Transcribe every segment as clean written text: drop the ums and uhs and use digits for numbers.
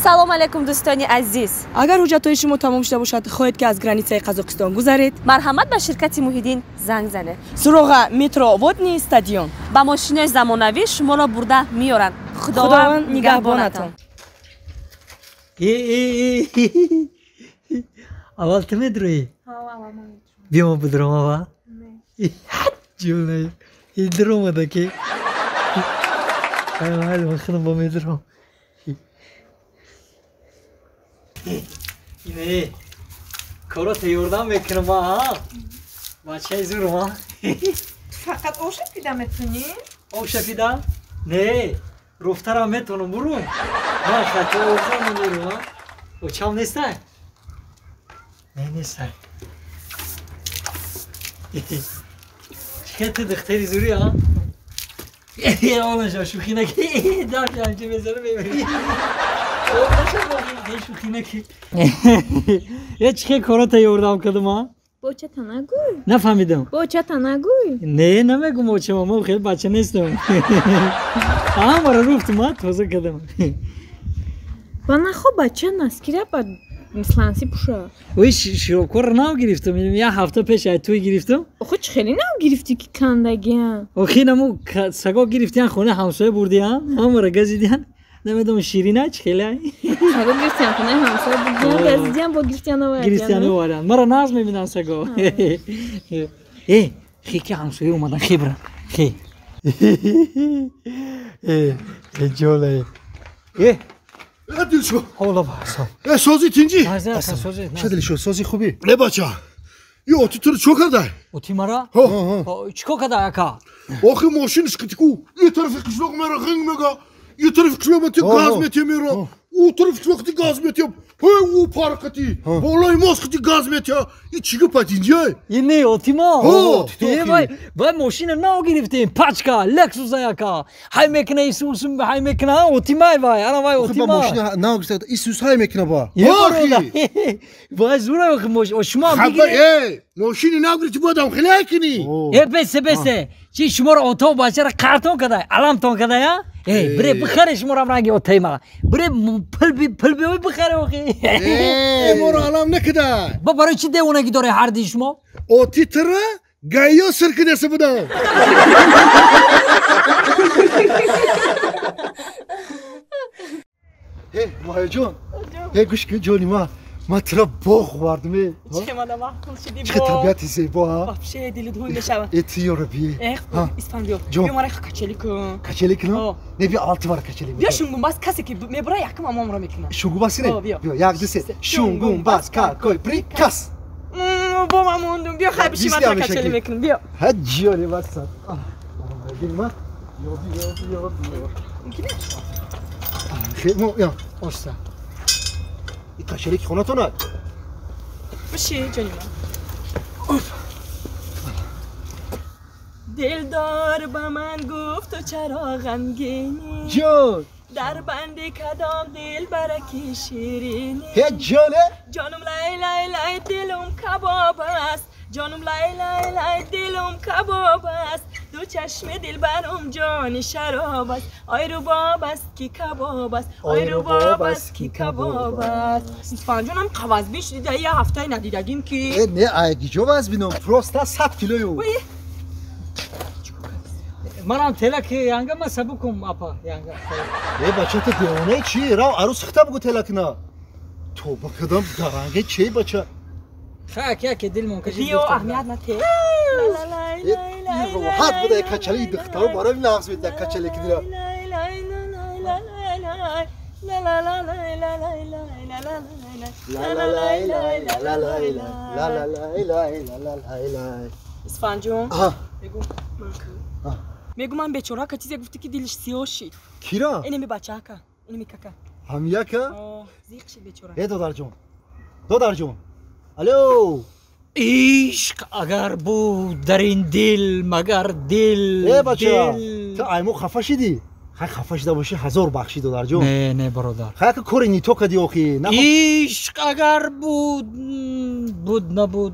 Салом алейкум, дӯстони азиз. Агар ҳуҷҷатҳои шумо тамом шуда бошад, хоҳед ки аз границаи Қазоқистон гузаред, марҳамат, ба ширкати Муҳиддин занг занед. Суроға: метро Водный стадион. Ба мошинои замонавӣ шуморо бурда меоранд. Худованд нигаҳбонатон. Аввал ту медроӣ? Биё, ма бидром аввал. Ҷулай идромада ки ман худам бо медром. Ине коро та ёрдам мекунам, а бачаи зурма. Фақат оша пида метунӣ? Оша пида? Не, руфтарам метонам бурум. Ман хато обзам мерум. Очам нестай? Не, нестай. Чӣ ту духтари зурӣ, а? Онаша шӯхӣ наки, дафи ҳамчи мезанам, мебарӣ. Шӯхӣ наки. Е, чӣ хел корота ёрдам кардам, а? Бочата нагӯй. Нафаҳмидам. Бочата нагӯй. Не, намегум очама, мо хеле бача нестам. Ҳамаро руфтум, а, тоза кардам. Ба нахо бача наскира ба мисланси пуша. Ой, широкорро нав гирифтам, як ҳафта пеш ай туй гирифтам. Охо, чӣ хеле нав гирифтӣ ки кандагиам? Охи наму саго гирифтиян, хонаи ҳамсоя бурдиян, ҳамаро газидиян. Намедонам, ширина чӣ хеле. Саго гирифтиян, хонаи ҳамсоя бурдиян, газидиян, бо гирифтиян овардиян. Гирифтиян овардиян. Маро нағз мебинанд саго. Э, хе ки ҳамсоя омадан, хе бира. Хе. Э, ҷоле. Э, Дилшо. Ҳола баса. Э, сози тинҷӣ? Сози. Ча Дилшо, сози хубӣ? Не бача. Ё оти туро чо карда? Оти мара? Чӣ кор карда, ака? Охи мошинаш қитику. Е тарафи қишлоқ мера ғинг мега. Е тарафи қишлоқ ти газ метия мера. У тарафи қишлоқ ти газ метия. Ҳей, у парқати. Болои мост қити газ метия. И чӣ гап инҷа? И не, оти ма. Е вай, вай мошина нав гирифтем, пачка, Lexus ака. Ҳай мекуна Исус, ҳай мекуна, оти май вай, ана вай оти ма. Мошина нав гирифта, Исус ҳай мекуна ба. Вай зура охи мошина, шумо бигиред. Э, мошини нав гирифти, бодам хеле ҳай кунӣ. Э, бесе, бесе. Чи шуморо ото бачара қартон кадай, аламтон кадай, а? Э, бире бихаре шуморо ранги отаи ма. Бире пул пул биёй бихаре охи. Э, моро алам накидай. Ба барои чӣ девонагӣ доред ҳарди шумо? Оти тира гайё сир кидаса будам. Э, Моҳияҷон. Э, гӯш кун, ҷони ма. Ман тира боғ овардам. Э. Чӣ мана маъқул шуди. Чӣ табиати зебо, а? Вообще дилит ҳуй мешавад. Э, ту ёро бие. Эх, Исфандиёр. Биё мара качели кун. Качели кунам? Не, биё алти мара качели. Биё шунгумбас, касе ки мебура, якум амомро мекунам. Шунгумбас кине? Биё, як, ду, се. Шунгумбас какой приказ. Бо ман мондум. Биё хай биши, ман тира качели мекунам. Биё. Ҳа, ҷони васа. Ма. Ё, биё, биё, биё. Мумкин? Хе, мо, я, оста. И качели ки хонатон биши, ҷони ман. Дилдор ба ман гуфт: ту чаро ғамгинӣ? Ҷон. Дар банди кадом дилбараки ширинӣ? Ҳе, ҷоне. Ҷонум лай лай лай, дилум кабоб аст. Ҷонум лай лай лай, дилум кабоб аст. Ду чашми дилбарум ҷони шароб аст. Ой, рубоб аст ки кабоб аст. Ой, рубоб аст ки кабоб аст. Исфанҷонам қавазбин шудида, я ҳафтаи надидагим ки. Э, не, айгиҷо вазбинам, просто 100 килою. Манам телак янга ма сабукум, апа, янга. Э, бача, ту девонаи чӣ? Рав арӯс хита бугу телакна. Тоба кардам, даранге чӣ, бача? Хак яке дилмон кашид. Биё, аҳамият нате. Роҳат буда, як качалии духтаро барои нағз бед, як качале ки дира. Исфанҷон, мегу ман бечора ка чизе гуфтӣ ки дилиш сиёҳ шид. Кира? Инеми бачака, инеми кака. Ҳамяка? Зиқ шид бечора. Э, додарҷон, додарҷон, алло. Ишқ агар буд дар ин дил, магар дил. Э, бача, ту айму хафа шидӣ? Хай, хафа шида бошӣ, ҳазор бахшӣ, додарҷон. Не, не, бародар. Хай, яка кори нито кадӣ охи. Ишқ агар буд, буд, набуд.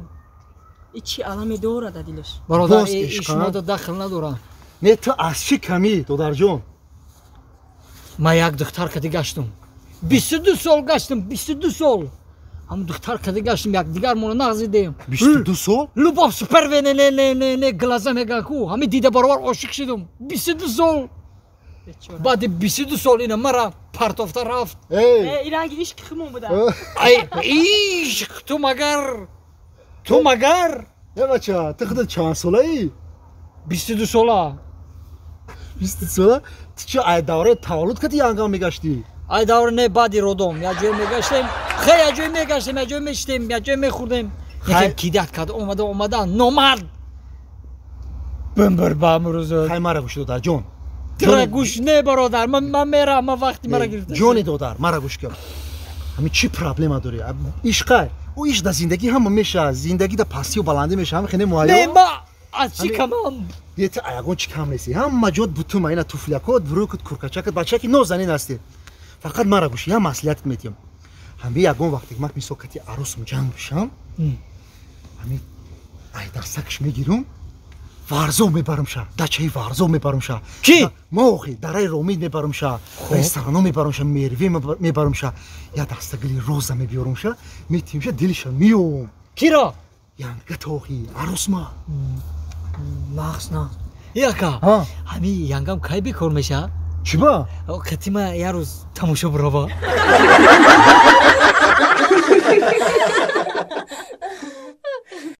И чӣ аламе дорад дар дилаш? Бародар, ишмода дахл надорам. Не, ту аз чӣ камӣ, додарҷон? Ман як духтар кади гаштум. 22 сол гаштам, 22 сол. Ҳам духтар када гаштам, якдигар моро нағзидем. 22 сол? Любовь с первой не глаза меган ку. Ҳами дида баробар ошиқ шидум. 22 сол. Баъди 22 сол ина мара партофта рафт. Эй, Иранги ишқи хумон буда. Ай, ишқ, ту магар. Ту магар. Э бача, ту худат чанд солаӣ? 22 сола. 22 сола? Ту чӣ ай давраи таваллуд кати янгам мегаштӣ? Ай давра не, баъди родом. Як ҷой мегаштем. Хе, як ҷой мегаштем, як ҷой мешитем, як ҷой мехӯрдем. Якем кидат кард, омада, омада, номард. Бимбир ба амрӯзо. Хай мара гӯш додар, ҷон. Тра гӯш не, бародар, ман мерам, ман вақти мара гирифта. Ҷони додар, мара гӯш кун. Ҳами чӣ проблема дорӣ? Ишқай. Ӯ иш дар зиндагӣ ҳама мешавад. Зиндагӣ дар пастию баландӣ мешавад. Ҳама хеле муайян. Не, ма аз чӣ камам? Е ту ягон чӣ кам нестӣ. Ҳама ҷот бутума, ина туфлякот, брукот, куркачакот, бачаки нозанин ҳастӣ. Фақат мара гӯш, як маслиҳат метиҳам. Ҳами ягон вақте ман мисол кати арӯсам ҷанг бишам, ҳами ай дастакаш мегирам, Варзо мебарам ша, дачаи Варзо мебарам ша. Ки? Ма охи, дараи Ромид мебарам ша, ресторано мебарам ша, Мерве мебарам ша, я дастагили роза мебиёрам ша, метиҳам ша, дилиша миём. Киро? Янга тохи, арӯсма. Нағз, нағз. Яка, ҳами янгам кай бекор меша? Чӣ ба? Катима як рӯз тамошо бирова.